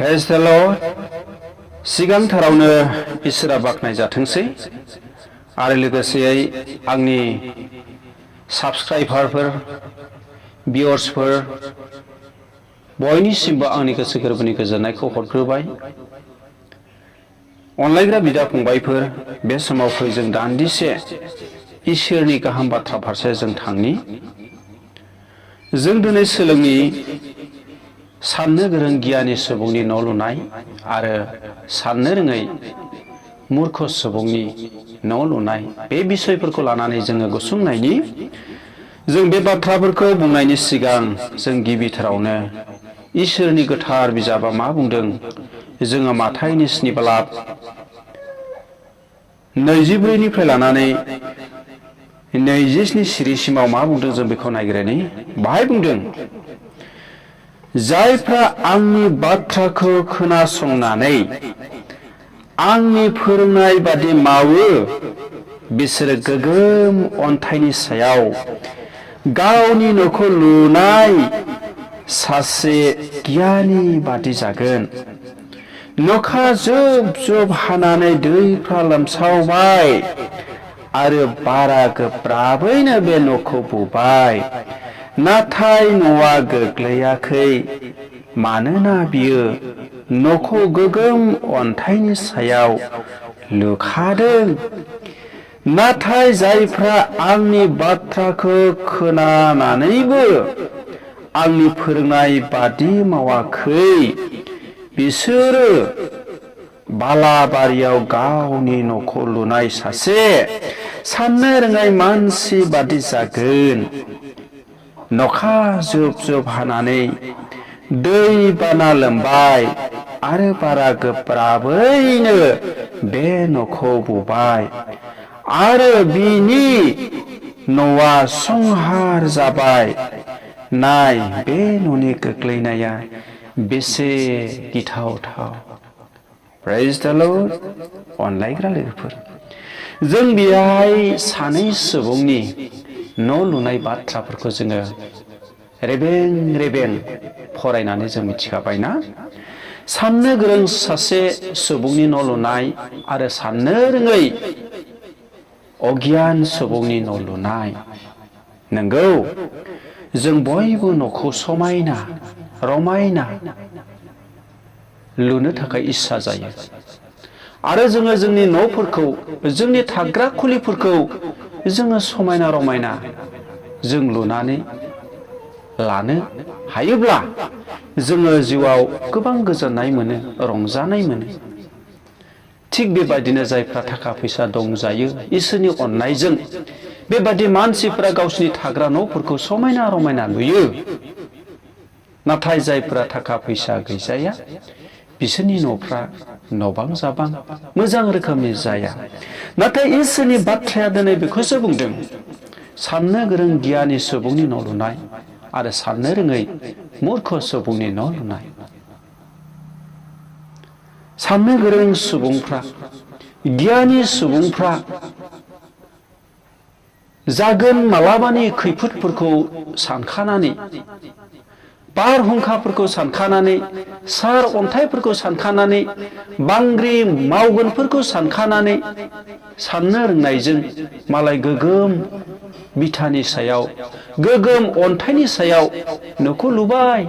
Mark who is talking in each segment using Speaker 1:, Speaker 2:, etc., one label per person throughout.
Speaker 1: Praise the Lord. सिगांथारावनो इसोरा बाखनाय जाथोंसै आरो लोगोसेयै आंनि साबस्क्राइबारफोर भिउअर्सफोर बयनिसिमबो आंनि गोसो गोरबोनि गोजोननायखौ हरग्रोबाय। अनलायग्रा बिदा फंबायफोर, बे समाव फै जों दान्दिसे इसोरनि गाहाम बाथ्रा फारसे जों थांनि। जों दिनै सोलोंनि साननो गोरों गियानि सुबुंनि न' लुनाय आरो साननो रोङै मूर्ख सुबुंनि न' लुनाय, बे बिसयफोरखौ लानानै जोङो गुसुं नायनि। जों बे बाथ्राफोरखौ बुंनायनि सिगां जों गिबिथारावनो इसोरनि गोथार बिजाबा मा बुंदों जोङो माथाइनि 7:24 लानानै 27 सिरिसिमाव मा बुंदों जों बेखौ नायग्रोनि। बाहाय बुंदों, जायफ्रा आंनि बाथ्राखौ खोनासंनानै आंनि फोरोंनाय बादि मावो बिसोरो गोगोम अन्थाइनि सायाव गावनि न'खौ लुनाय सासे गियानि बादि जागोन। न'खा जुब जुब हानानै दैफ्रा लोमसावबाय आरो बारा गोब्राबैनो बे न'खौ बुबाय, नाथाय न'आ गोग्लैयाखै, मानोना बियो न'खौ गोगोम अन्थाइनि सायाव लुखादों। नाथाय जायफ्रा आंनि बाथ्राखौ खोनानानैबो आंनि फोरोंनाय बादि मावाखै बिसोरो बालाबारियाव गावनि न'खौ लुनाय सासे साननो रोङै मानसि बादि जागोन। न'खा जुब जुब हानानै दै बाना लोमबाय आरो बारा गोब्राबैनो बे न'खौ बुबाय आरो बिनि न'आ संहार जाबाय। नाय, बे न'नि गोग्लैनाया बेसे गिथावथाव। Praise the Lord. अनलायग्रा लोगोफोर, जों बेहाय सानै सुबुंनि न' लुनाय बाथ्राफोरखौ जोङो रेबें रेबें फरायनानै जों मिथिखाबायना। साननो गोरों सासे सुबुंनि न' लुनाय आरो साननो रोङै अगियान सुबुंनि न' लुनाय। नंगौ, जों बयबो न'खौ समायना रमायना लुनो थाखाय इस्सा जायो आरो जोङो जोंनि न'फोरखौ, जोंनि थाग्रा खुलिफोरखौ जोङो समायना रमायना जों लुनानै लानो हायोब्ला जोङो जिउआव गोबां गोजोननाय मोनो, रंजानाय मोनो। थिग बेबायदिनो जायफ्रा थाखा फैसा दंजायो, इसोरनि अननायजों बेबादि मानसिफोरा गावसिनि थाग्रा न'फोरखौ समायना रमायना लुयो। नाथाय जायफ्रा थाखा फैसा गैजाया बिसोरनि न'फ्रा नबां जाबां मोजां रोखोमनि जाया। नाथाय इसोरनि बाथ्राया दिनै बेखौसो बुंदों, साननो गोरों गियानि सुबुंनि न' लुनाय आरो साननो रोङै मूर्ख सुबुंनि न' लुनाय। साननो गोरों सुबुंफ्रा, गियानि सुबुंफ्रा जागोन मालाबानि खैफोदफोरखौ सानखानानै, बारहुंखाफोरखौ सानखानानै, सार अन्थाइफोरखौ सानखानानै, बांग्रि मावगोनफोरखौ सानखानानै, साननो रोंनायजों मालाय गोगोम बिथानि सायाव, गोगोम अन्थाइनि सायाव न'खौ लुबाय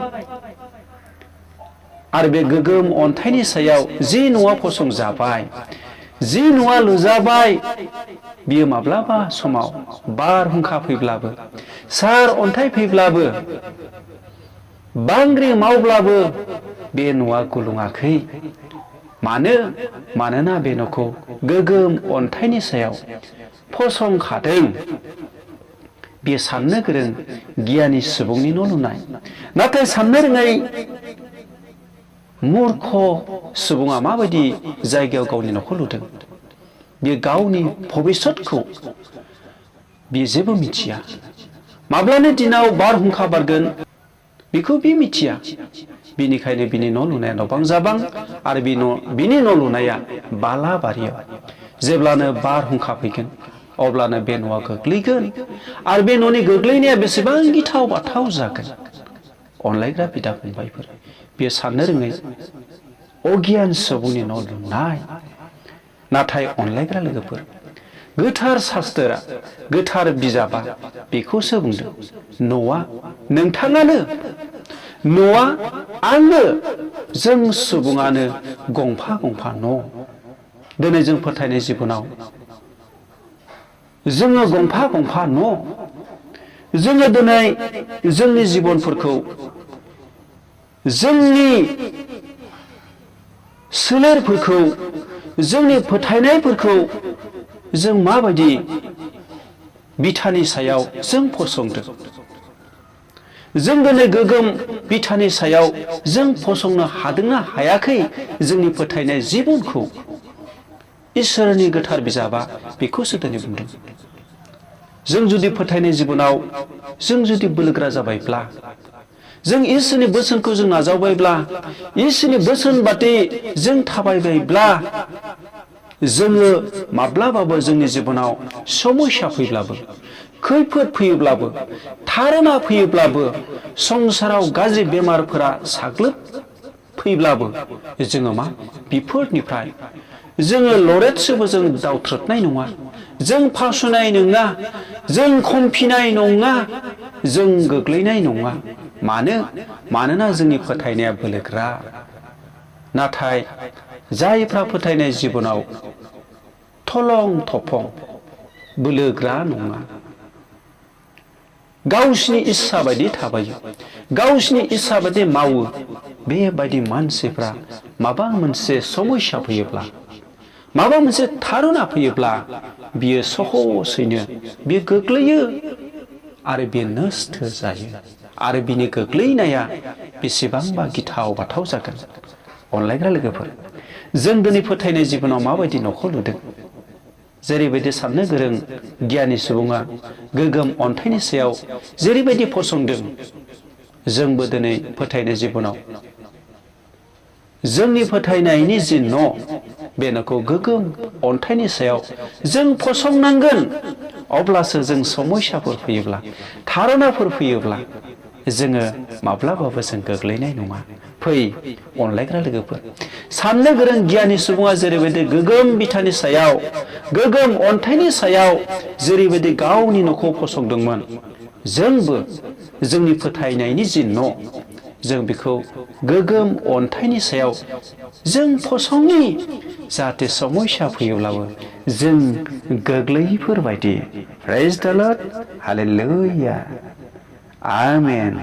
Speaker 1: आरो बे गोगोम अन्थाइनि सायाव जि न'आ फसंजाबाय, जि न'आ लुजाबाय, बियो माब्लाबा समाव बारहुंखा फैब्लाबो, सार अन्थाइ फैब्लाबो, बांग्रि मावब्लाबो बे न'आ गुलुङाखै। मानोना बे न'खौ गोगोम अन्थाइनि सायाव फसंखादों। बे साननो गोरों गियानि सुबुंनि न' लुनाय। नाथाय साननो रोङै मूर्ख सुबुङा माबायदि जायगायाव गावनि न'खौ लुदों? बियो गावनि भबिष्यतखौ बियो जेबो मिथिया। माब्लानि दिनाव बारहुंखा बारगोन बेखौ बे मिथिया। बिनिखायनो बिनि न' लुनाया नबां जाबां आरो बिनि न' लुनाया बालाबारियाव। जेब्लानो बारहुंखा फैगोन अब्लानो बे न'आ गोग्लैगोन आरो बे न'नि गोग्लैनाया बेसेबां गिथाव बाथाव जागोन। अनलायग्रा बिदा फंबायफोर, बेयो साननो रोङै अगियान सुबुंनि न' लुनाय। नाथाय अनलायग्रा लोगोफोर, गोथार शास्त्रा, गोथार बिजाबा बेखौसो बुंदों, न'आ नोंथाङानो, न'आ आंनो, जों सुबुङानो गंफा गंफा न'। दिनै जों फोथायनाय जिबनाव जोङो गंफा गंफा न'। जोङो दिनै जोंनि जिबनफोरखौ, जोंनि सोलेरफोरखौ, जोंनि फोथायनायफोरखौ जों माबायदि बिथानि सायाव जों फसंदों। जों दिनै गोगोम बिथानि सायाव जों फसंनो हादोंना हायाखै जोंनि फोथायनाय जिबनखौ। इसोरनि गोथार बिजाबा बेखौसो दिनै बुंदों। जों जुदि फोथायनाय जिबनाव जों जुदि बोलोग्रा जाबायब्ला, जों इसोरनि बोसोनखौ जों नाजावबायब्ला, इसोरनि बोसोन बादि जों थाबायबायब्ला, जोङो माब्लाबाबो जोंनि जिबनाव समस्या फैब्लाबो, खैफोद फैयोब्लाबो, थारना फैयोब्लाबो, संसाराव गाज्रि बेमारफोरा साग्लोब फैब्लाबो जोङो मा बिफोरनिफ्राय जोङो लरेटसोबो जों दावथ्रोदनाय नङा, जों फावसनाय नङा, जों खमफिनाय नङा, जों गोग्लैनाय नङा। मानोना जोंनि फोथायनाया बोलोग्रा। नाथाय जायफ्रा फोथायनाय जिबनाव थलं थफं बोलोग्रा नङा, गावसिनि इस्सा बायदि थाबायो, गावसिनि इस्सा बायदि मावो, बेबायदि मानसिफ्रा माबा मोनसे समस्या फैयोब्ला, माबा मोनसे थारुना फैयोब्ला, बियो सहसैनो बियो गोग्लैयो आरो बियो नस्थ जायो। आरो बिनि गोग्लैनाया बेसेबांबा गिथाव बाथाव जागोन। अनलायग्रा लोगोफोर, जों दिनै फोथायनाय जिबनाव माबायदि न'खौ लुदों। जेरैबायदि साननो गोरों गियानि सुबुङा गोगोम अन्थाइनि सायाव जेरैबायदि फसंदों, जोंबो दिनै फोथायनाय जिबनाव जोंनि फोथायनायनि जि न', बे न'खौ गोगोम अन्थाइनि सायाव जों फसंनांगोन। अब्लासो जों समस्याफोर फैयोब्ला, थारनाफोर फैयोब्ला, जोङो माब्लाबाबो जों गोग्लैनाय नङा। फै अनलायग्रा लोगोफोर, साननो गोरों गियानि सुबुङा जेरैबायदि गोगोम बिथानि सायाव, गोगोम अन्थाइनि सायाव जेरैबायदि गावनि न'खौ फसंदोंमोन, जोंबो जोंनि फोथायनायनि जि न', जों बेखौ गोगोम अन्थाइनि सायाव जों फसंनि, जाहाथे समस्या फैयोब्लाबो जों गोग्लैयैफोरबायदि। प्रेज द लर्ड, हालेलुया, आमेन।